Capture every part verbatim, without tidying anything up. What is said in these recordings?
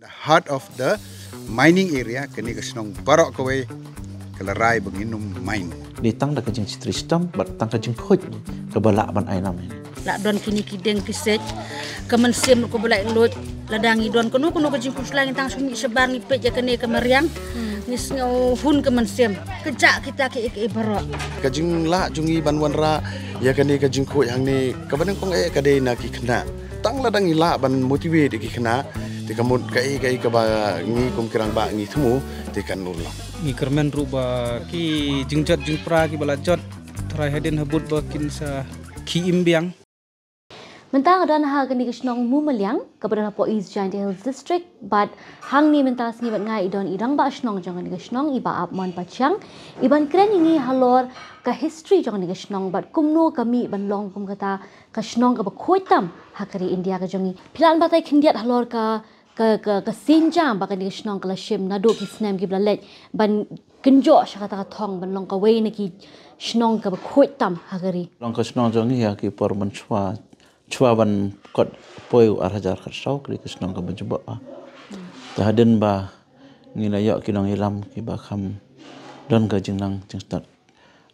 Heart of the mining area, kane ka shnong baroh kawei ka la rai ba ngin ym mine. Dei tang da ka jingshitom bad tang ka jingkhuid kaba lah ban ai nam ïa ngi. La don kine ki dieng ki siej, ka mynsiem ruh kaba la lut, lada ngi don kano kano ka jingkhuslai ngi tang shu mih shabar ngi peit ïa kane ka mariang, ngi sngew hun ka mynsiem, ka jah kita kiei kiei baroh. Ka jinglah jong ngi ban wanrah ïa kane ka jingkhuid hangne kaba nyngkong eh ka dei na ki khynnah. Tang lada ngi lah ban motivate ïa ki khynnah, te ka mut kaei kaei kaba ngi kum ki rangbah ngi thmu, te kan urlong. Ngi kyrmen ruh ba ki jingjot jingpra kiba la jot, tharai hadien habud ba kin sa khie im biang. Mynta nga don ha kane ka shnong Mumaliang, kaba don hapoh East Jaintia Hills District, bad hangne mynta sngi bad nga i don i rangbah shnong jong kane ka shnong, i Bah Apmon Pathiang, i ban kren ïa ngi halor ka history jong kane ka shnong, bad kumno ka mih ban long kum kata ka shnong kaba khuid tam ha ka ri India ka jong ngi. Phi lah ban batai khyndiat halor ka, ka, ka, ka sienjam ba kane ka shnong ka la shim naduh ki snem kiba la leit ban kynjoh sha kata ka thong ban long kawei na ki shnong kaba khuid tam ha ka ri. Long ka shnong jong ngi ha ki por mynshuwa, shuwa ban kot poi u ar hajar khatsaw, ka dei ka shnong kaba jubok ba. Te hadien ba ngi la ïoh ki nongïalam kiba kham don ka jingnang jingstad.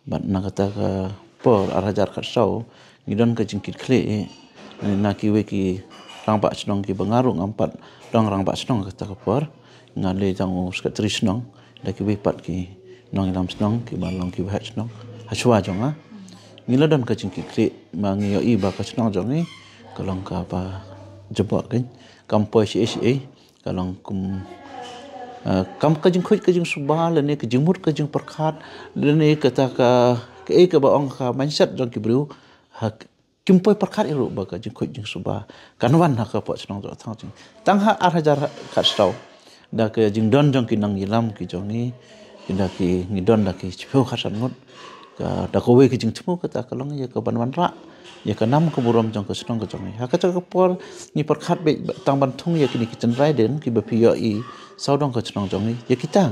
Bad na kata ka por ar hajar khatsaw ngi don ka jingkitkhlieh na kiwei ki rangbah shnong kiba nga ruh ngam pat long rangbah shnong kata ka por. Nga leit tang u sekretari shnong, da kiwei pat ki nongïalam shnong kiba long ki waheh shnong hashuwa jong nga. Ngi la don ka jingkitkhlieh ba ngi ïohi ba ka shnong jong ngi ka long kaba jubok, kan, kam poi shi ei shi ei. Ka long kum, eh, kam ka jingkhuid ka jingsuba lane ka jingmut ka jingpyrkhat lane kata ka, kaei kaba ong ka mindset jong ki briew, ha, kim poi pyrkhat ïa ruh ba ka jingkhuid jingsuba kan wan ha ka pdeng shnong jong ngi. Tang ha ar hajar khatsaw, da ka jingdon jong ki nongïalam ki jong ngi, ki da ki, ngi don da ki shiphew khatsan ngut. Ka, da kawei ka jingthmu kata ka long ïa ka ban wanrah ïa ka nam ka burom jong ka shnong ka jong ngi. Ha kata ka por ngi pyrkhat beit tang ban thung ïa kine ki tynrai dieng kiba phi ïohi sawdong ka shnong jong ngi ïa kita.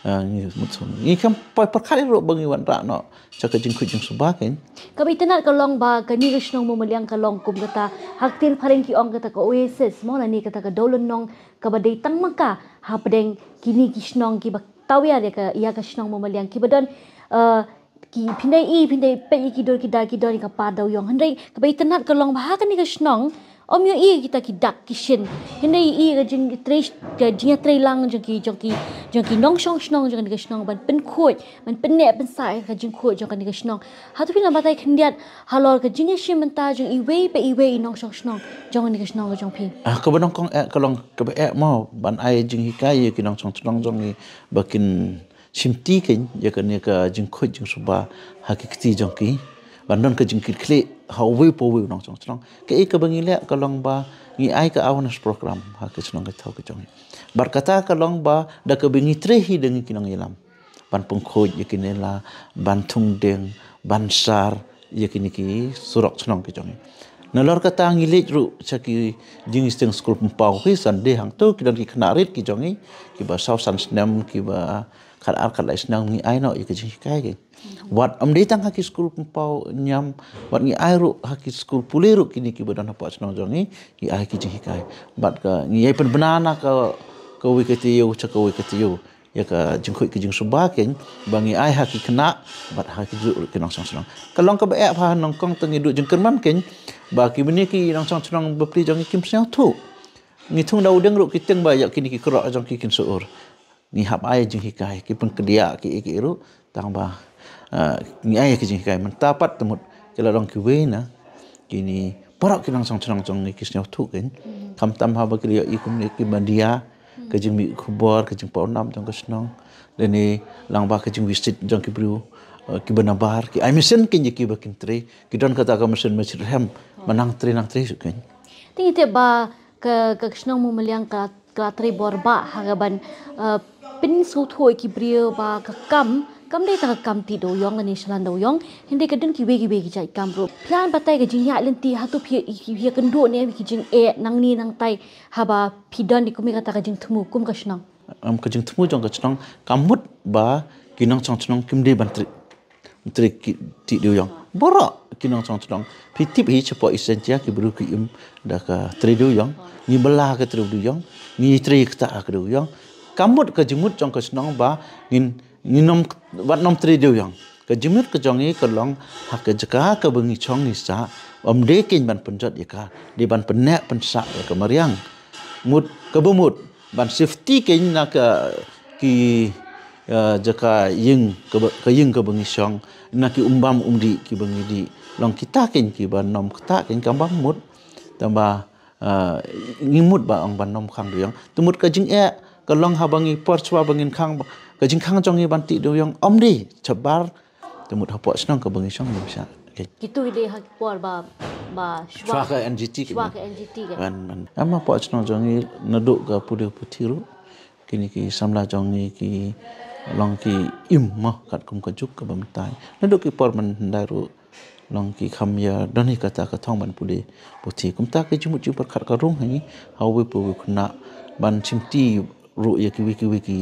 Ah, ngi mut thung, ngi kam poi pyrkhat ïa ruh ba ngi wanrah noh sha ka jingkhuid jingsuba, kan. Kaba itynnad ka long ba kane ka shnong Mumaliang ka long kum kata, ha ka ktien phareng ki ong kata ka oasis, mo, lane kata ka dewlynnong kaba dei tang ma ka hapdeng kine ki shnong kiba tawiar ïa ka, ïa ka shnong Mumaliang kiba don, eh, ki, phin da ïohi, phin da peit ïa ki dur ki dar ki don ïa ka par dewiong. Hynrei kaba itynnad ka long ba ha kane ka shnong ym ïohi kita ki dak ki shin. Hynrei ïohi ka jingtrei, ka jingïatreilang jong ki, jong ki, jong ki nongshong shnong jong kane ka shnong ban pynkhuid, ban pynneh pynsah ïa ka jingkhuid jong kane ka shnong. Hato phi lah ban batai khyndiat halor ka jingïashim bynta jong iwei pa iwei i nongshong shnong jong kane ka shnong ka jong phi? Ah, kaba nyngkong eh ka long kaba eh mo ban ai jinghikai ïa ki nongshong shnong jong ngi ba kin shimti, kan, ïa kane ka jingkhuid jingsuba ha ki kti jong ki, ban don ka jingkitkhlieh ha uwei pa uwei u nongshong shnong. Kaei kaba ngi leh ka long ba ngi ai ka awareness program ha ki shnong ki thaw ki jong ngi. Bad kata ka long ba da kaba ngi trei hi da ngi ki nongïalam ban pynkhuid ïa kine la, ban thung dieng, ban sar ïa kine ki surok shnong ki jong ngi. Nalor kata ngi leit ruh sha ki jingïaseng skul pynpaw, hi Sunday hangto ki don ki khynnah rit ki jong ngi kiba saw san snem, kiba khatar khatlai snem, ngi ai noh ïa ka jinghikai, kan. Wat ym dei tang ha ki skul pynpaw niam, wat ngi ai ruh ha ki skul pule ruh kine kiba don hapoh shnong jong ngi, ngi ai ki jinghikai. Bad ka ngi ai pynbna na ka, kawei ka taïew sha kawei ka taïew ïa ka jingkhuid ka jingsuba, kan, ba ngi ai ha ki khynnah bad ha ki juh ruh ki nongshong shnong. Ka long kaba eh ba nyngkong te ngi duh jingkyrmen, kan, ba kine ki nongshong shnong bapli jong ngi kim sngewthuh. Ngi thung da u dieng ruh ki tieng ba ïa kine ki kyrok jong ki kin shu ur. Ngi hap ai jinghikai, ki pynkdiah kiei kiei ruh tang ba, ah, ngi ai ki jinghikai. Mynta pat te mut ki la long kiwei na kine baroh ki nongshong shnong jong ngi ki sngewthuh, kan. Khamtam haba ki la ïohi kumne kiba dia ka jingmih khubor, ka jingpaw nam jong ka shnong, lane lang ba ka jingvisit jong ki briew, eh, kiba nabar, ki ai mynsiem, kan, ïa kiba kin trei, ki don kata ka mynsiem mynsiem rhem ba nang trei nang trei shuh, kan. Te ngi tip ba ka, ka shnong Mumaliang ka, ka la trei bor bha ha kaban, eh, pynsngewthuh ïa ki briew ba ka kam kam dei tang ka kam tih dewiong lane shalan dewiong, hynrei ka don kiwei kiwei ki jait kam ruh. Phi lah ban batai ka jingïaid lynti, hato phi, phi ïakynduh ne em ïa ki jingeh nangne nangtai haba phi don ïa kumne kata ka jingthmu kum ka shnong? Em, ka jingthmu jong ka shnong ka mut ba ki nongshong shnong kim dei ban trei. Trei ki ti diu yong. Boro ki nongshong shnong. Phi tip hi shapoh East Jaintia ki bru ki im da ka trei diu yong. Ngi bala ka trei diu yong. Ngi trei kata ka diu yong. Kamut ka jingmut jong ka shnong ba ngin ngin nom wat nom trei diu yong. Ka jingmut ka jong ngi ka long ha ka jaka ka ba ngi chong ngi sa. Om de kin ban pynjot ya ka. Di ban pynnek pynsak ya ka mariang. Mut ka ba mut ban safety kin na ka ki uh, jaka ïing ka ba, ka ïing ka ba ngi shong na ki umbam umdi ki ba ngi di long kita kin ki ba nom kita kin kam bam mut tamba uh, ngi mut ba ong ban nom khang diu yong tu mut ka jing eh ka long ha ba ngi por chwa ba ngin khang ka jing khang jong ngi ban ti diu yong om di chabar tu mut ha por shnong ka ba ngi shong ngi sha. Kitu hi de ha por ba ba Chwa ka N G T chwa ka N G T ka. Ban ban. Ama por shnong jong ngi naduk ka pudi puthi ru. Kini ki samla jong ngi ki long ki im mo kat kum ka juk ka bamtai. Naduk ki por man ndai ru long ki kham ya doni kata ka thong ban pudi puthi. Kumta ki jumut jumut kat ka rung hi. Hawi pu khna ban chimti ru ya ki wiki wiki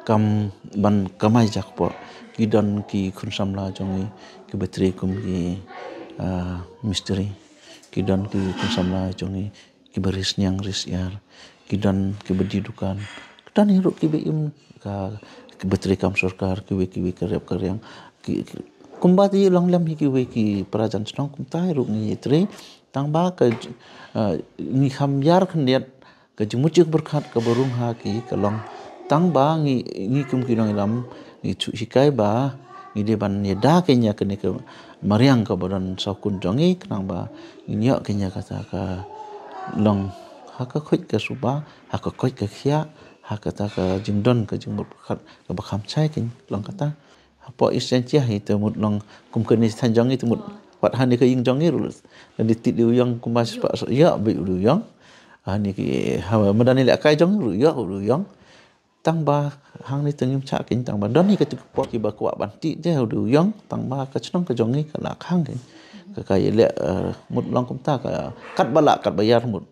kam ban kamai jak por. Ki don ki khun samla jong ngi ki betri kum ki uh, misteri. Ki don ki khun samla jong ngi ki ba ris niang ris iar ki don ki ba di dukan ki don hi ruh ki ba im ka ki ba trei kam sorkar ki wei ki wei ka rep ka riang ki kumba ti long lem hi ki wei ki prajan shnong kumta hi ruh ngi trei tang ba ka ngi kham yar khyndiat ka jingmut jingpyrkhat ka ba rung ha ki ka long tang ba ngi ngi kum ki nongïalam ngi chu hikai ba ngi dei ban ïada kane kane ka mariang ka ba don saw kun jong ngi khnang ba ngi ïoh kane kata ka long ha ka khuid ka suba ha ka khuid ka khia ha kata ka jingdon ka jingmut pyrkhat ka ba kham chai kin long kata hapoh East Jaintia hi te mut long kum kane than jong ngi te mut wat hani ka ïing jong ngi ruh la di ti diu yong kum ba spa ïa bi diu yong hani ki ha madan ni la kai jong ruh ïa ruh yong tang ba hang ni tengim cha kin tang ba don ni ka tu por ki ba kwah ban ti je hu du yong tang ba ka chnong ka jong ni ka la khang kin ka ka ye le mut long kum ta ka kat ba la kat ba yar mut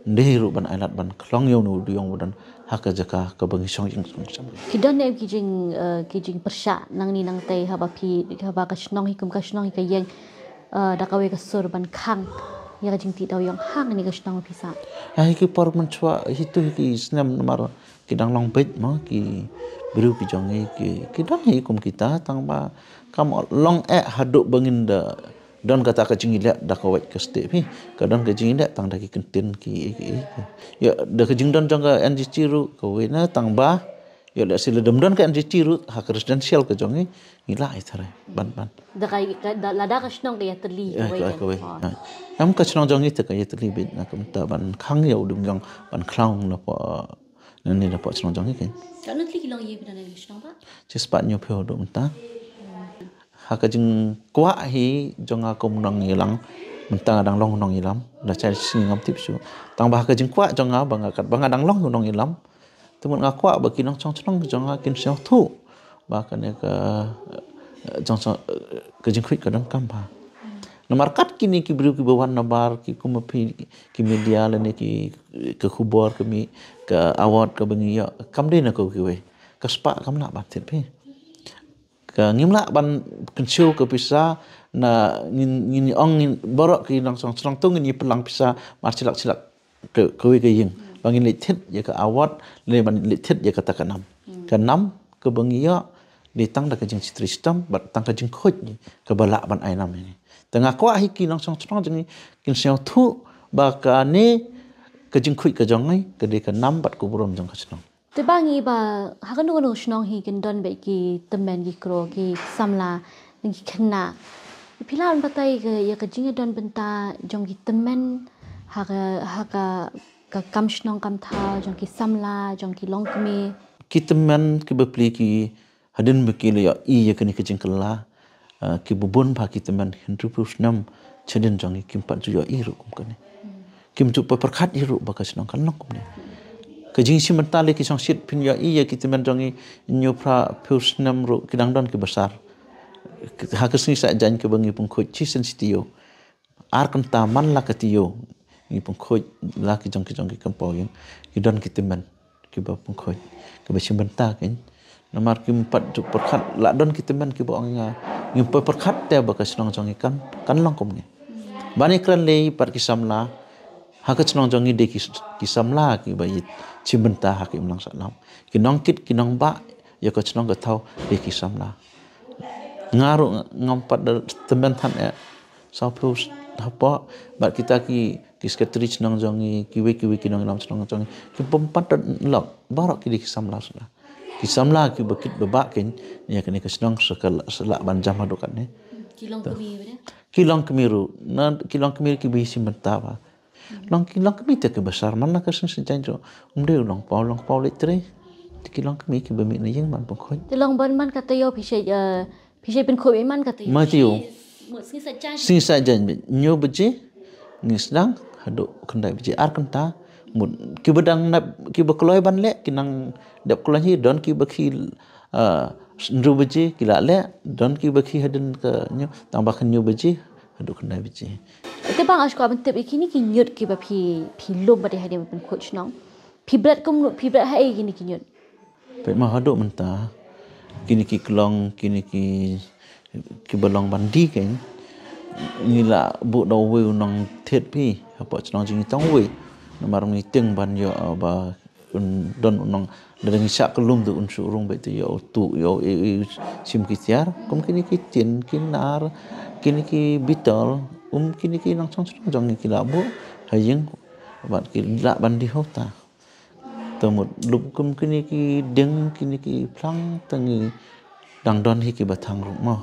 ndi ru ban ai lat ban khlong yong nu du yong don ha ka jaka ka ba ngi shong jing shong shong Ki don ne ki jing ki jing persha nang ni nang tei haba phi haba ka chnong hi kum ka chnong hi ka yeng da ka wei ka sur ban khang ya ka jing ti dau yong hang ni ka chnong phi sa. Ha hi ki por man chwa hi tu hi ki snem namar ki dang long beit mo ki briew ki jong ngi ki ki dang hi kum kita tang ba kam long eh haduh ba ngin da don kata ka jingïaleh da ka wait ka step hi ka don ka jingïaleh tang da ki kyntien ki ki ya da ka jingdon jong ka N G T ruh ka wei na tang ba ya da sila dam don ka N G T ruh ha ka residential ka jong ngi ngi la ai tharai ban ban Da ka da lada ka chnong ka ya teli ka wei ka wei. Am ka chnong jong ngi te ka ya teli beit na ka mynta ban khang ya u dum jong ban khlang na po Nani da pok chnong jong i kein. Ka nutli ki long ye pina nani chnong ba? Chi spah nyu phew do mynta. Ha ka jingkwah hi jong nga kum nongïalam mynta nga dang long nongïalam da chai sngi ngam tip shuh. Tang ba ha ka jingkwah jong nga ba nga kat ba nga dang long nongïalam. Te mut nga kwah ba ki nongchong chnong jong nga kin sngewthuh ba kane ka jong ka jingkhuid ka donkam ba. Namar kat kine ki briew ki ba wan nabar ki kum phi ki media lane ki ka khubor ka mih ka award ka ba ngi ïoh kam dei na ko kiwei ka spah kam lah ban thied phi ka ngim lah ban kynshew ka pisa na ngin ngin ong ngin baroh ki nongchong chnong tu ngin ïa pynlang pisa mar chilak chilak ka kawei ka ïing ba ngin leit thied ïa ka award lane ban leit thied ïa kata ka nam ka nam ka ba ngi ïoh dei tang da ka jingshitrei shitom bad tang ka jingkhuid ka ba lah ban ai nam ïa ngi. Te nga kwah hi ki nongchong chnong jong ngi kin sngewthuh ba kane ka jingkhuid ka jong ngi ka dei ka nam bad ka burom jong ka chnong. Te ba ngi ba ha kano kano ka shnong hi kin don bad ki tymmen ki kro ki samla ki khynnah. Phi lah ban batai ïa ka jingdon bynta jong ki tymmen ha ka ha ka ka kam shnong kam thaw jong ki samla jong ki longkmie. Ki tymmen ki bapli ki hadien ba ki la ïohi ïa kane ka jingkylla ki bun bha ki tymmen hynriew phew snem shadien jong ngi kim pat ju ïohi ruh kum kane. Kim ju pat pyrkhat ïa ruh ba ka shnong kan long kumne. Ka jingshim bynta le ki shongshit phin ïohi ïa ki tymmen jong ngi hynñiew phra phew snem ruh ki dang don ki basar. Ha ka sngi Saitjaiñ kaba ngi pynkhuid shisien shi taïew ar kynta man la ka taïew ngi pynkhuid la ki jong ki jong ki kam paw ïing ki don ki tymmen kiba pynkhuid kiba shim bynta kein. Namar kim pat ju pyrkhat la don ki tymmen kiba ong nga Ngi poi pyrkhat te ba ka shnong jong ngi kan, kan long kumne. Ban ïakren lei pat ki samla, ha ka shnong jong ngi dei ki, ki samla kiba ïa shim bynta ha ka imlang sahlang. Ki nongkit, ki nongbah ïa ka shnong ka thaw dei ki samla. Nga ruh ngam pat da tymmen than eh. Saw phew hapoh, bad kita ki, ki secretary shnong jong ngi, kiwei kiwei ki nongïalam shnong jong ngi, ki bym pat da lok, baroh ki dei ki samla shuh. Ki samla kiba kit ba bah kein ïa kane ka shnong sa ka, sa lah ban jam haduh katne. Ki long kmie ba dei? Ki long kmie ruh, na ki long kmie kiba ïa shim bynta ba. Long ki long kmie te kiba shar man la ka seng seng jan jo. Um dei u long paw, long paw leit trei. Te ki long kmie kiba mih na ïing ban pynkhuid. Te long ban man ka taïew phi shait, eh, phi shait pynkhuid man ka taïew. Ma taïew. Sngi sa jan. Sngi sa jan beit. Hynñiew baje ngi sdang haduh khyndai baje, ar kynta. Mut kiba dang nap, kiba kloi ban leh ki nang dep kloi hi, don kiba khie, ah, hynriew baje ki la leh, don kiba khie hadien ka hynñiew, tang ba ka hynñiew baje haduh khyndai baje. Te bang, nga shu kwah ban tip ïa kine ki ñiut kiba phi, phi lum ba dei hadien ban pynkhuid shnong. Phi bret kumno, phi bret haei kine ki ñiut? Peit ma haduh mynta, kine ki klong, kine ki, kiba long ban die kein, ngi la buh da uwei u nongthied phi, hapoh shnong jong ngi tang uwei. Namar ngi tieng ban ïoh, ah, ba un don u nong, lada ngi shah kyllum te un shu rung beit te ïoh u tuh, ïoh u, u, u shim ki tiar, kum kine ki tin, ki nar, kine ki beetle, um kine ki nongshong shnong jong ngi ki la buh ha ïing, bad ki lah ban die ha uta. Te mut lum kum kine ki dieng, kine ki phlang te ngi dang don hi kiba thang ruh mo.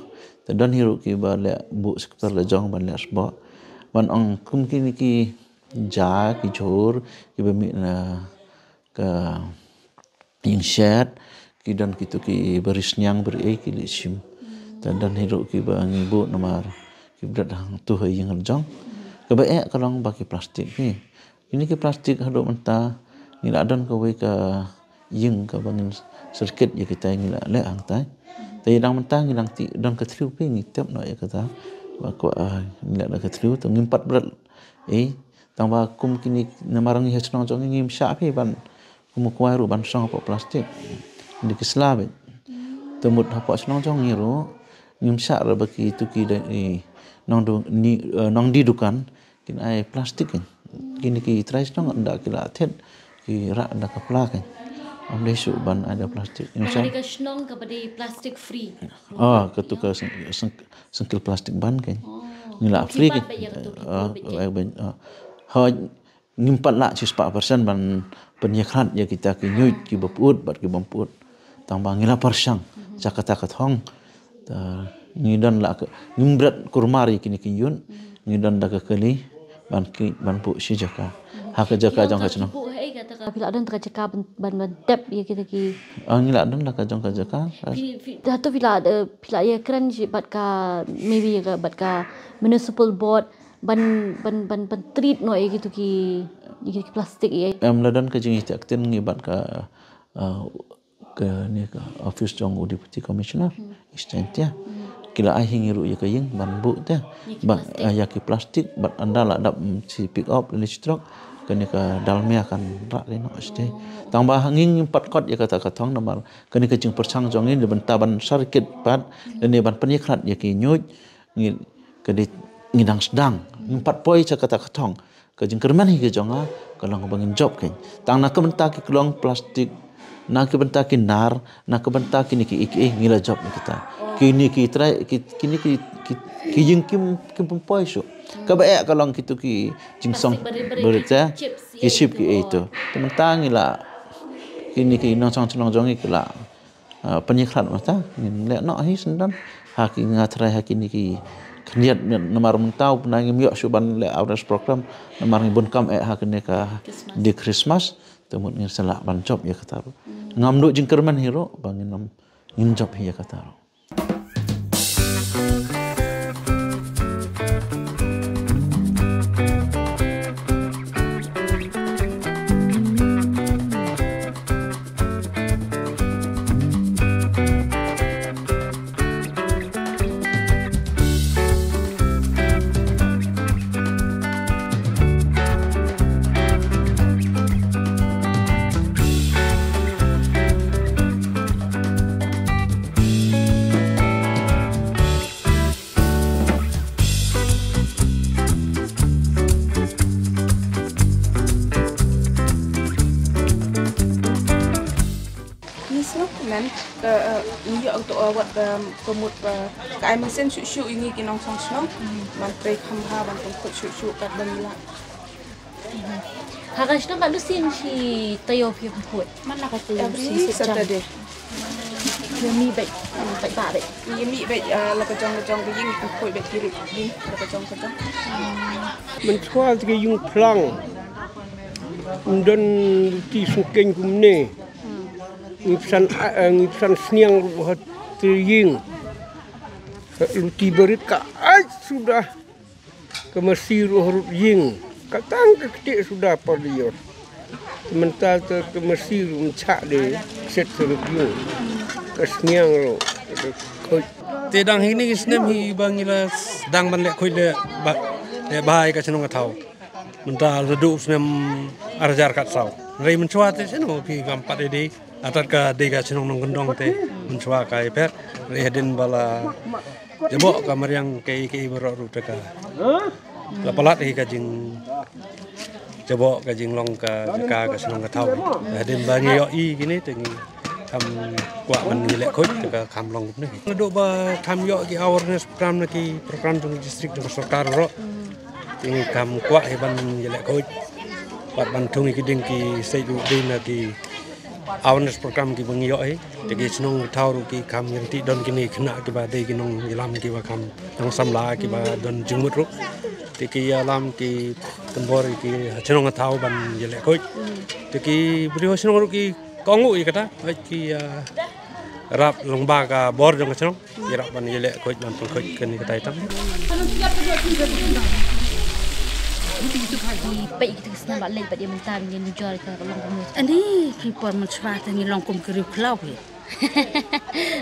Te don hi ruh kiba leh buh sector la jong ban leh sboh. Ban ong kum kine ki ja, ki jhur, kiba mih na ka ïing shet, ki don kito kiba ri sniang ba ri ei ki leit shim. Te don hi ruh kiba ngi buh namar ki bret hangto ha ïing la jong. Kaba eh ka long ba ki plastik hi. Kine ki plastik haduh mynta ngi la don kawei ka ïing kaba ngin syrkit ïa kita, ngi la leh hangtai. Te ïa dang mynta ngi dang tih don ka thliew phi, ngi tep noh ïa kata. Ba kwah, ah, ngi la don ka thliew te ngim pat bret. Eh, tang ba kum kine namar ngi ha shnong jong ngi ngim shah phi ban kum u kwai ruh ban shong hapoh plastik. Ngi dei ki sla beit. Te mut hapoh shnong jong ngi ruh ngim shah re ba kito ki da, eh, nong du, ni, eh, nongdie dukan kin ai plastik kein. Kine ki trai shnong ynda ki la thied ki rah da ka pla kein. Ym dei shuh ban ai da plastik. Ngim shah. Ka dei ka shnong kaba dei plastic free. Ah, katu ka seng-, seng-, sengkil plastik ban kein. Oh. Ngi la free kein. Ki ban ba ïa katu ki, ah, plastik. Ah, ha, ngim pat lah shispah persen ban pynïakhlad ïa kita ki ñiuit kiba pyut bad ki bym pyut. Tang ba ngi la pyrshang sha kata ka thong. Te ngi don la ka, ngim bret kurmar ïa kine ki ñiuit. Ngi don da ka kali ban ki, ban buh shi jaka. Ha ka jaka jong ka shnong. Phi la don ka jaka ban, ban, ban tep ïa kita ki. Ah, ngi la don da ka jong ka jaka. Phi, phi, hato phi la, eh, phi la ïakren shi bad ka, maybe ïa ka, bad ka municipal board ban, ban, ban, ban treat noh ïa kito ki, ïa kito ki plastik ïa. Em, la don ka jingïathuh ktien ngi bad ka, uh, kane ka office jong u Deputy Commissioner, hmm, East Jaintia. Hmm. Ki la ai ha ngi ruh ïa ka ïing ban buh te. Ïa ki plastik. Ba, uh, ïa ki plastik, bad ynda la dap, mm, shi pick up lane shi truck, kane ka dalmia kan rah lane noh shatei. Oh. Tang ba ha ngi ngim pat kot ïa kata ka thong namar kane ka jingpyrshang jong ngi na bynta ban syrkit pat, hmm, lane ban pynïakhlad ïa ki ñiuit. Ngi, ka dei ngi dang sdang. Ngim pat poi sha kata ka thong. Ka jingkyrmen hi ka jong nga ka long ba ngin jop kein. Tang na ka bynta ki klong plastik, na ka bynta ki nar, na ka bynta kine kiei kiei ngi la jop ïa kita. Kine ki trai, ki, kine ki, ki, ki ïing kim, kim pynpoi shuh. Kaba eh ka long kito ki jingsong barit, eh, ki chip kiei to. Te mynta ngi la, kine ki nongshong shnong jong ngi ki la, ah, pynïakhlad mynta, ngin leh noh hi syndon. Ha ki, nga tharai ha kine ki khyndiat namar mynta u bnai ngim ïoh shuh ban leh awareness program namar ngi bun kam eh ha kane ka Christmas. Dei Christmas, te mut ngin sa lah ban jop ïa kata ruh. Hmm. Ngam duh jingkyrmen hi ruh ba ngin ym, ngin jop hi ïa kata ruh. Men ka, eh, ngi ïoh to, eh, wat, eh, ka mut, eh, ka ai mynsiem shuh shuh ïa ngi ki nongshong shnong. Ban trei kham bha, ban pynkhuid shuh shuh katba ngi lah. Ha ka shnong katno sien shi taïew phi pynkhuid? Man la ka taïew? Every shi Saturday. Ïa mih beit, beit ba beit. Ïa mih beit, eh, la ka jong la jong ka ïing, pynkhuid beit ki ruh ïing la ka jong ka jong. Mynshuwa te ka ïing phlang. Ym don luti sngewkhein kumne. Ngi pynsan, eh, ngi pynsan sniang ruh ha te ïing. Luti barit ka ai suda. Ka masi ruh harud ïing. Ka tang ka ktieh suda por dior. Mynta te ka masi ruh mynchah de set harud ïing. Ka sniang ruh. Ka khuid. Te dang hi ne ki snem hi ba ngi la dang ban leh khuid leh ba, leh bha ïa ka shnong ka thaw. Mynta la duk snem ar hajar khatsaw. Hynrei mynshuwa te shen mo phi kam pat ïa dei. Atat ka dei ka shnong nongkyndong te mynshuwa ka ïapher. Hynrei hadien ba la jaboh ka mariang kaei kaei baroh ruh te ka la palat hi ka jing jaboh ka jinglong ka jaka ka shnong ka thaw. Hadien ba ngi ïohi kine te ngi kham kwah ban ïaleh khuid te ka kham long kumne. Naduh ba kham ïoh ki awareness program na ki program jong district jong sorkar baroh. Te ngi kham kwah hi ban ïaleh khuid. Pat ban thung ïa ki dieng ki seit ruh dei na ki awareness program kiba ngi ïoh hi. Te ki shnong ki thaw ruh ki kham ïa ti don kine khynnah kiba dei ki nongïalam kiba kham nongsamla kiba don jingmut ruh. Te ki ïalam ki pynbor ïa ki shnong ki thaw ban ïaleh khuid. Te ki briew shnong ruh ki kohnguh ïa kata, hooid ki, ah, rap lyngba ka bor jong ka shnong. Ki rap ban ïaleh khuid ban pynkhuid kane katai tam. Ki peit kita ki snem ba leit ba ïa mynta ngin jor ka long kumno. Ani ki por mynshuwa te ngi long kum ki riewkhlaw hi.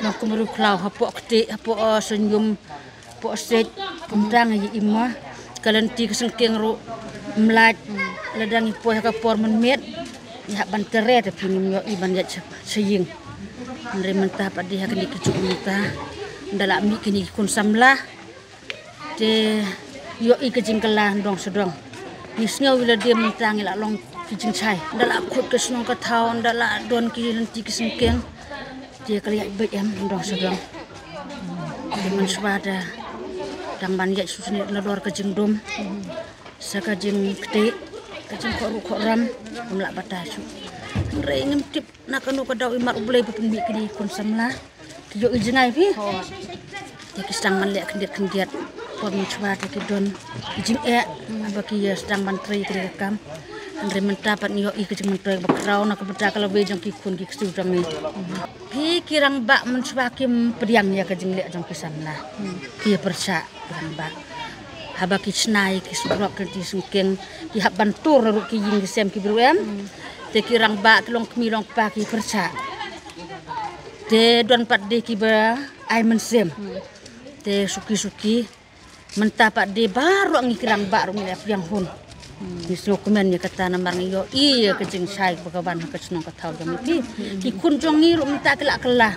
Long kum riewkhlaw hapoh ktieh, hapoh, uh, shynñium, hapoh seit, kumta ngi ïa im ma. Ka lynti ka syngkien ruh mlait, lada ngi poi ha ka por mynmiet. Ïa ban trei te phi ngim ïohi ban ïaid sha, sha ïing. Hynrei mynta pat dei ha kine ki juk mynta. Ynda la mih kine ki khun samla. Te ïohi ka jingkylla dong sha dong. Ngi sngew ïa lade mynta ngi la long ki jingshai. Ynda la khuid ka shnong ka thaw, ynda la don ki lynti ki syngkien. Te ka la ïaid beit em dong sha dong. Te mynshuwa da dang ban ïaid shuh shuh na dor ka jingdum. Sa ka jingktieh, ka jingkhohruh khohram, ym lah batai shuh. Hynrei ngim tip na kano ka daw i mat U Blei ba pynmih kine ki khun samla. Ki ïohi jngai phi. Te ki sdang ban leh khyndiat khyndiat. Por mynshuwa te ki don ki jingeh, haba ki ïa sdang ban trei kine ki kam. Hynrei mynta pat ngi ïohi ka jingmyntoi ba khraw na ka bynta ka lawei jong ki khun ki ksiew jong ngi. Phi ki rangbah mynshuwa kim pdiang ïa ka jingleh jong ki samla. Ki ïa pyrshah. Rangbah. Haba ki shna ïa ki surok ki lynti syngkien, ki hap ban tur ruh ki ïing ki sem ki briew em. Te ki rangbah ki long kmie long kpa ki pyrshah. Te don pat de kiba ai mynsiem. Te suki suki mynta pat de baroh ngi ki rangbah ruh ngi la pdiang hun. Ngi sngewkmen ïa kata namar ngi ïohi ïa ka jingshai ba ka wan ha ka shnong ka thaw jong ngi. Ki khun jong ngi ruh mynta ki la kylla.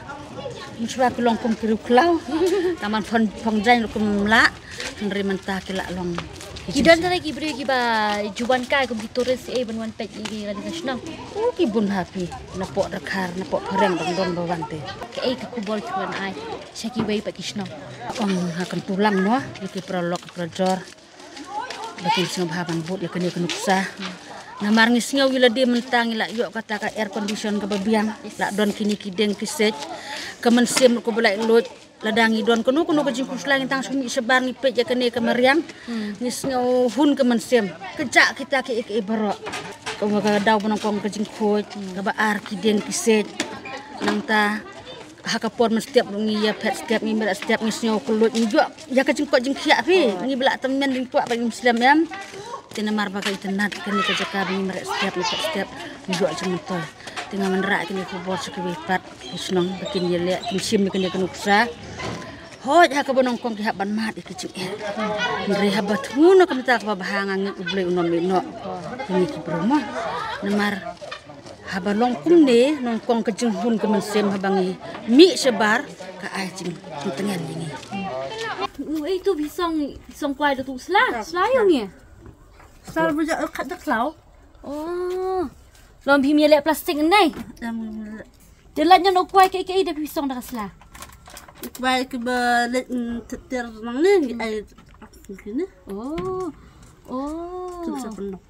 Mynshuwa ki long kum ki riewkhlaw. Tang ban phong, phong jaiñ ruh kim lah. Hynrei mynta ki la long. Ki don tang ki briew kiba ju wan kai kum ki tourist eh ban wan peit ïa ka shnong. Oh, ki bun ha phi. Napoh Dkhar, napoh phareng dang don ba wan te. Kaei ka khubor ki wan ai sha kiwei pat ki shnong? Ong ha kyntu lang mo, ïa ki paralok parajor. Ba kin sngewbha ban bud ïa kane ka nuksa. Namar ngi sngew ïa lade mynta ngi la ïoh kata ka air condition kaba biang. La don kine ki dieng ki siej. Ka mynsiem ruh kaba laitluid. Lada ngi don kano kano ka jingkhuslai ngi tang shu mih shabar ngi peit ïa kane ka mariang. Ngi sngew hun ka mynsiem. Ka jah kita kiei kiei baroh. Kaba ka daw ba nyngkong ka jingkhuid. Kaba ar ki dieng ki siej. Nangta ha ka por mynstep ruh ngi ïa phet step, ngi mareh step, ngi sngew kylluid, ngi ïoh ïa ka jingkoit jingkhiah phi, ngi ba lah tymmen jingkwah ba ngim slem em. Te namar ba ka itynnad kane ka jaka ba ngi mareh step, ngi phet step, ngi ïoh jingmyntoi. Te nga wanrah kine ki khubor sha kiwei pat ki shnong ba kin ïaleh, kin shim ïa kane ka nuksa. Hooid ha kaba nyngkong ki hap ban mad ïa ki jingeh. Hynrei haba thmu na ka bynta kaba bha nga ngeit U Blei un ym ïehnoh ïa ngi ki briew mo. Namar haba long kumne, nyngkong ka jinghun ka mynsiem haba ngi mih shabar, ka ai jingtngen ïa ngi. Ei tu phi song, phi song kwai da tu sla, sla ïa ngi. Sla ba ja khat da khlaw. Oh. Long phim ïaleh plastik ne? Lam Te lait noh u kwai kaei kaei da phi song da ka sla? U kwai kiba leit, mm, ter ter nangne ngi ai kine. Oh. Oh. Kim sa pynlong.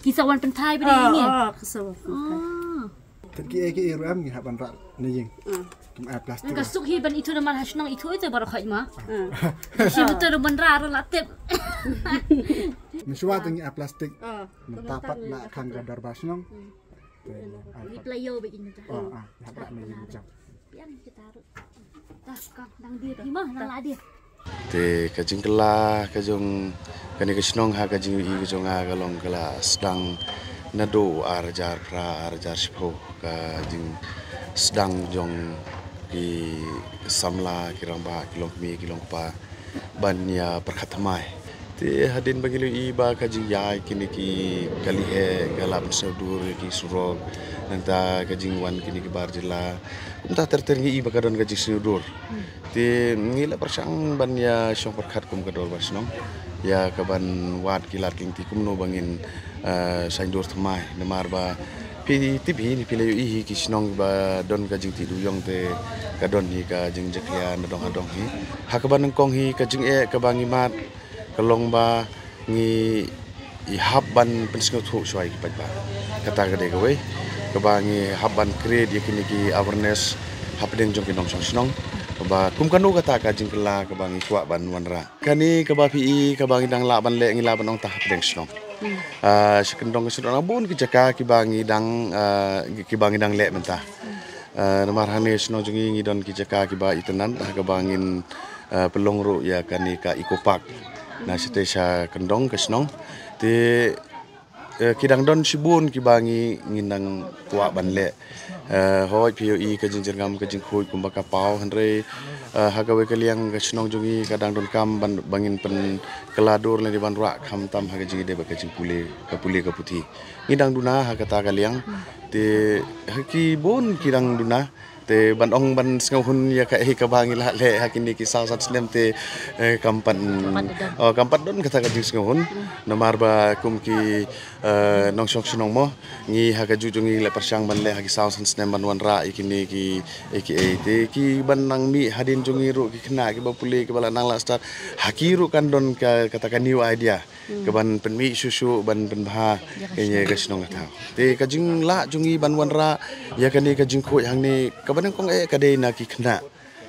Ki sa wan pynthai ba dei ngi. Ah, ki sa wan pynthai. Ah. Tang kiei kiei ruh em ngi hap ban rah na ïing. Ah. Kim ai plastik. Ka suk hi ban ithuh namar ha shnong ithuh ito baroh khoit ma. Ah. Shi betul ban rah rah la tip. Ngi shuwa tang ngi ai plastik. Ah. Mynta pat la khang ka dorbar shnong. Hmm. Ni playo ba in ta. Oh, ah, hap rah na ïing jam. Piang kita ruh. Dah, kang dang dia, di mah nang la dia. Te ka jingkylla ka jong kane ka shnong ha ka jingïohi ka jong nga ka long ka la sdang naduh ar hajar phra ar hajar shiphew ka jingsdang jong ki samla ki rangbah ki longkmie ki longkpa ban ïa pyrkhat thymmai. Te hadien ba ngi la ïohi ba ka jingïaid kine ki kali heh ka la pynsngewdur ïa ki surok nangta ka jingwan kine ki bar jylla. Kumta ter ter ngi i ba ka don ka jingsngewdur. Te ngi la pyrshang ban ïa shong pyrkhat kum ka dorbar shnong ïa ka ban wad ki lad ki lynti kumno ba ngin, eh, saiñdur thymmai namar ba phi tip hi ne phi la ïohi hi ki shnong ba don ka jingtih duyong te ka don hi ka jingjakhlia na dong ha dong hi. Ha kaba nyngkong hi ka jingeh kaba ngi mad ka long ba ngi i hap ban pynsngewthuh shuwa ïa ki paidbah. Kata ka dei kawei kaba ngi hap ban create ïa kine ki awareness hapdeng jong ki nongshong shnong ba kum kano kata ka jingkylla kaba ngi kwah ban wanrah. Kane kaba phi i kaba ngi dang lah ban leh ngi lah ban ong ta hapdeng shnong. Ah, sha kyndong ka shnong bun ki jaka kiba ngi dang, ah, kiba ngi dang leh mynta. Ah, namar hangne shnong jong ngi ngi don ki jaka kiba itynnad ha kaba ngin, ah, pynlong ruh ïa kane ka eco park. Na shatei sha kyndong ka shnong. Te, eh, ki dang don shibun kiba ngi ngin dang kwah ban leh. Eh, hooid phi ïohi ka jingjyrngam ka jingkhuid kumba ka paw hynrei, eh, ha kawei ka liang ka shnong jong ngi ka dang donkam ban ba ngin pynkylla dur lane ban rah khamtam ha ka jingïadei bad ka jingpule ka pule ka puthi. Ngi dang duna ha kata ka liang. Te ha ki bun ki dang duna. Te ban ong ban sngewhun ïa kaei kaba ngi la leh ha kine ki saw san snem te, eh, kam pat, oh, kam pat don kata ka jingsngewhun. Namar ba kum ki, eh, nongshong shnong mo ngi ha ka juh jong ngi la pyrshang ban leh ha ki saw san snem ban wanrah ïa kine ki, eh, kiei te ki ban nang mih hadien jong ngi ruh ki khynnah kiba pule kiba la nang la start ha ki ruh kan don ka kata ka new idea. Ka ban pynmih shuh shuh ban pynbha ïa ka shnong ka thaw. Te ka jinglah jong ngi ban wanrah ïa kane ka jingkhuid hangne kaba nyngkong eh ka dei na ki khynnah.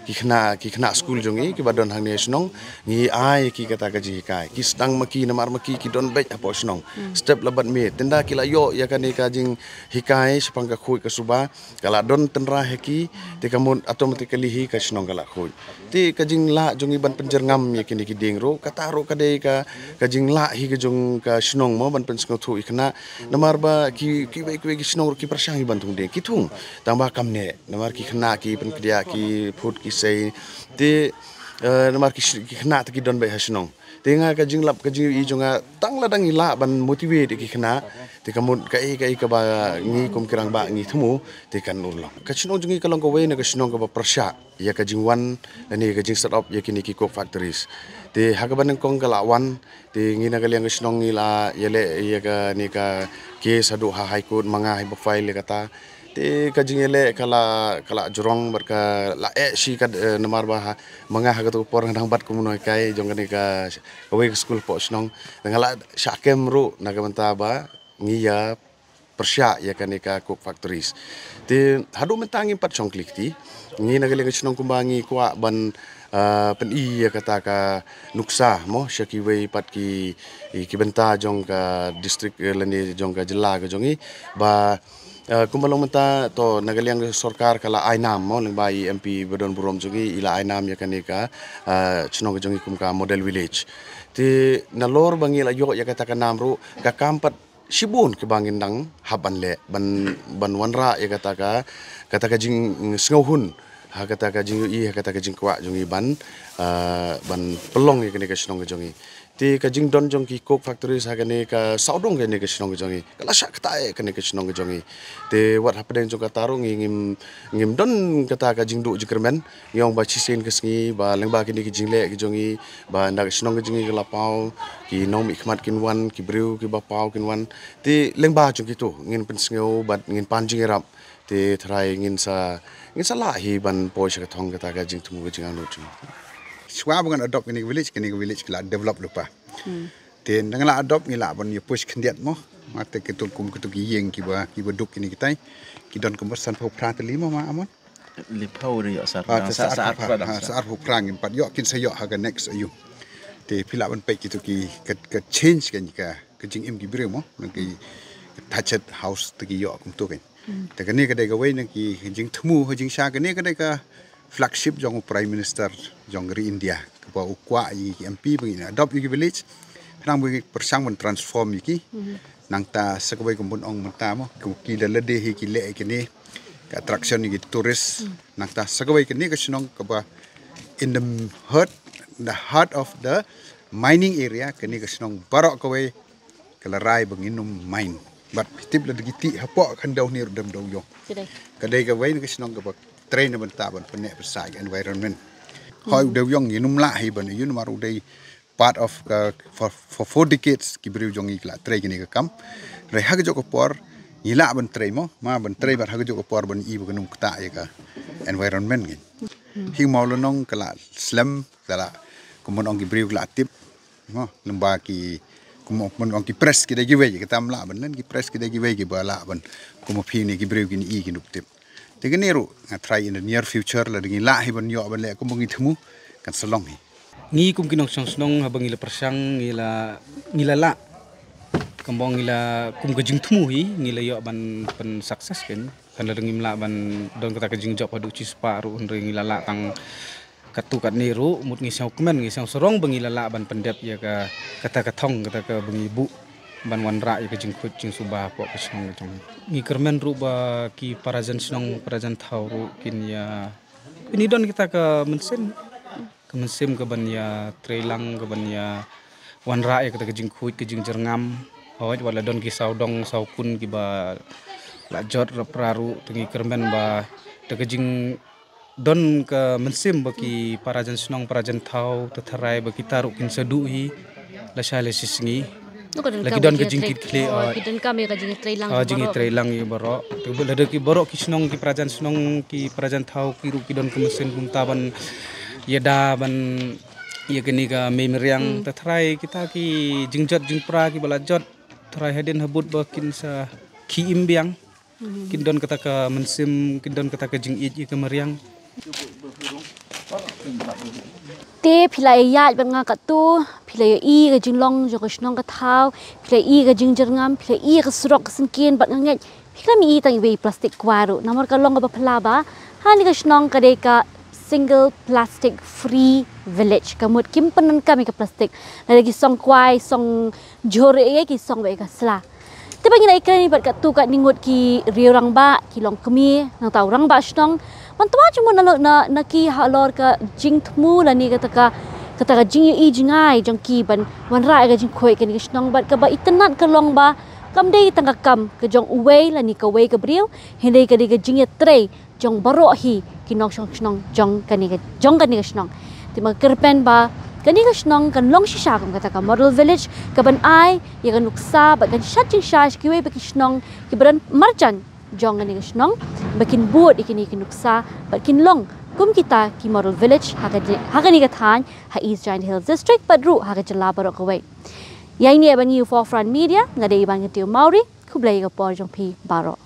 Ki khynnah, ki khynnah skul jong ngi kiba don hangne ha shnong ngi ai ki kata ka jinghikai. Ki sdang ma ki namar ma ki ki don beit hapoh shnong. Step la bad miet. Tynda ki la ïoh ïa kane ka jinghikai shaphang ka khuid ka suba. Ka la don tynrai ha ki, te ka mut automatically hi ka shnong ka la khuid. Te ka jinglah jong ngi ban pynjyrngam ïa kine ki dieng ruh, kata ruh ka dei ka, ka jinglah hi ka jong ka shnong mo ban pynsngewthuh ïa khynnah. Namar ba ki, kiwei kiwei ki shnong ruh ki pyrshang hi ban thung dieng, ki thung. Tang ba kam neh, namar ki khynnah ki pynkdiah ki phut ki sei. Te, eh, namar ki sh-, ki khynnah te ki don beit ha shnong. Te nga ka jinglap ka jingïohi jong nga tang la dang i lah ban motivate ïa ki khynnah. Te ka mut kaei kaei kaba ngi kum ki rangbah ngi thmu te kan urlong. Ka shnong jong ngi ka long kawei na ka shnong kaba pyrshah ïa ka jingwan lane ka jing set up ïa kine ki coke factories. Te ha kaba nyngkong ka la wan te ngi na ka liang ka shnong ngi la ïaleh ïa kane ka case haduh ha High Court ma nga hi ba file ïa kata. Te ka jingïaleh ka la, ka la jrong bad ka la eh shi ka, eh, namar ba ha, ma nga ha kato ka por nga dang bat kum u nonghikai jong kane ka, kawei ka skul hapoh shnong. Te nga la shah kem ruh na ka bynta ba ngi ïa pyrshah ïa kane ka coke factories. Te haduh mynta ngim pat shong kli kti. Ngi na ka liang ka shnong kumba ngi kwah ban, ah, pyni ïa kata ka nuksa mo sha kiwei pat ki, ki bynta jong ka district, eh, lane jong ka jylla ka jong ngi ba Eh, kumba long mynta to na ka liang sorkar ka la ai nam mo lyngba i M P ba don burom jong ngi i la ai nam ïa kane ka, eh, shnong ka jong ngi kum ka model village. Te nalor ba ngi la ïoh ïa kata ka nam ruh ka kam pat shibun kiba ngin dang hap ban leh ban, ban wanrah ïa kata ka, kata ka jingsngewhun ha kata ka jingïohi ha kata ka jingkwah jong ngi ban, eh, ban pynlong ïa kane ka shnong ka jong ngi. Te ka jingdon jong ki coke factories ha kane ka sawdong kane ka shnong ka jong ngi. Ka la shah kata eh kane ka shnong ka jong ngi. Te wat hapdeng jong kata ruh ngi ngim, ngim don kata ka jingduh jingkyrmen. Ngi ong ba shisien ka sngi ba lyngba kine ki jingleh ki jong ngi ba ynda ka shnong ka jong ngi ka la paw ki nongmihkhmat kin wan ki briew kiba paw kin wan. Te lyngba jong kito ngin pynsngew bad ngin pan jingïarap. Te tharai ngin sa, ngin sa lah hi ban poi sha ka thong kata ka jingthmu ka jingangnud jong ngi. Shuwa ba ngan adopt kane ka village, kane ka village ka la develop lypa. Te nang la adopt ngi lah ban ïa push khyndiat mo. Mate kitu kum kitu ki ïing kiba, kiba duk kine kitai. Ki don kumba sanphew phra tylli mo ma Amon. Liphew ri ïa sar. Ah, te sa, sa, sa arphew phra, sa, ah, sa arphew phra ngin pat ïoh, kin sa ïoh ha ka next aïu. Te phi lah ban peit kitu ki ka, ka change kan ka, ka jingim ki briew mo. Nang ki thatched house te ki ïoh kumtu kan. Te kane ka dei kawei na ki jingthmu, ha jingshisha kane ka dei ka flagship jong u Prime Minister jong ri India. Kaba u kwah ïa ki M P ba ngin adopt ïa ki village. Khnang ba ki pyrshang ban transform ïa ki. Nangta sa kawei ka bun ong mynta mo, ki, ki da lade hi ki leh ïa kine ka attraction ïa ki tourist. Nangta sa kawei kane ka shnong kaba in the heart, the heart of the mining area, kane ka shnong baroh kawei ka la rai ba ngin ym mine. Bad phi tip lada ki tih hapoh khyndew ne ruh dem dew ïong. Ka dei kawei na ka shnong kaba trei na bynta ban pynneh pynsah ka environment. Hoi u dew ïong ngin ym lah hi ban ïoh namar u dei part of ka, for, for four decades ki briew jong ngi ki la trei kine ka kam. Hynrei ha kajuh ka por ngi lah ban trei mo, ma ban trei bad ha kajuh ka por ban i ba kan ym ktah ïa ka environment ngin. Hi mo la nong ka la slem, ka la, kumno ong ki briew ka la tip. Mo, lem ba ki, kumno ong ki press ki dei kiwei, kita ym lah ban len ki press ki dei kiwei kiba lah ban, kumno phi ne ki briew kin i kin dup tip. Te kane ruh nga tharai in the near future lada ngi lah hi ban ïoh ban leh kumno ngi thmu kan sa long hi. Ngi kum ki nongshong shnong haba ngi la pyrshang ngi la, ngi la lah. Kumno ngi la kum ka jingthmu hi ngi la ïoh ban pyn success kan. Kan lada ngim lah ban don kata ka jingjop haduh shispah ruh hynrei ngi la lah tang katto katne ruh, mut ngi sngewkmen, ngi sngewsarong ba ngi la lah ban pyndep ïa ka, kata ka thong, kata kaba ngi buh ban wanrah ïa ka jingkhuid jingsuba hapoh ka shnong ka jong ngi. Ngi kyrmen ruh ba ki para jan shnong, para jan thaw ruh kin ïa, kin ïa don kita ka mynsiem, ka mynsiem kaban ïa trei lang, kaban ïa wanrah ïa kata ka jingkhuid ka jingjyrngam. Hooid, wat la don ki sawdong sawkun kiba la jot ra pra ruh, te ngi kyrmen ba da ka jing don ka mynsiem ba ki para jan shnong, para jan thaw, te tharai ba kita ruh kin sa duh hi lashai lashisngi. La ki don ka jingkitkhlieh, ah, ki donkam ïa ka jingtrei lang, ah, jingtrei lang ïa baroh. Te ba lada ki baroh ki shnong, ki para jan shnong, ki para jan thaw ki ruh ki don ka mynsiem kumta ban ïada ban ïa kane ka mei mariang. Te tharai kita ki jingjot jingpra kiba la jot, tharai hadien habud ba kin sa khie im biang. Kin don kata ka mynsiem, kin don kata ka jingïeit ïa ka mariang. Te phi la ïaid bad nga katto, phi la ïohi ka jinglong jong ka shnong ka thaw, phi la ïohi ka jingjyrngam, phi la ïohi ka surok ka syngkien bad nga ngeit phi la mih tang iwei i plastik kwai ruh. Namar ka long kaba phylla ba ha kane ka shnong ka dei ka single plastic free village. Ka mut kim pyndonkam ïa ka plastik. Lada ki song kwai, song jhur ïa ki song ba ïa ka sla. Te ba ngi la ïakren bad katto katne ngut ki riew rangbah, ki longkmie, nangta u rangbah shnong. Ban twa jingmut na, na, na ki halor ka jingthmu lane kata ka, kata ka jingïohi jingai jong ki ban wanrah ïa ka jingkhuid kane ka shnong bad kaba itynnad ka long ba kam dei tang ka kam ka jong uwei lane kawei ka briew, hynrei ka dei ka jingïatrei jong baroh hi ki nongshong shnong jong kane ka, jong kane ka shnong. Te ma kyrpen ba kane ka shnong kan long shisha kum kata ka model village kaban ai ïa ka nuksa bad kan shat jingshai sha kiwei pat ki shnong kiba don marjan jong kane ka shnong ba kin bud ïa kine ki nuksa bad kin long kum kita ki model village ha ka, ha kane ka thaiñ ha East Jaintia Hills District bad ruh ha ka jylla baroh kawei. Ïa ine ban ïa u Forefront Media nga dei Iban Kyntew Mawrie, khublei ïa ka por jong phi baroh.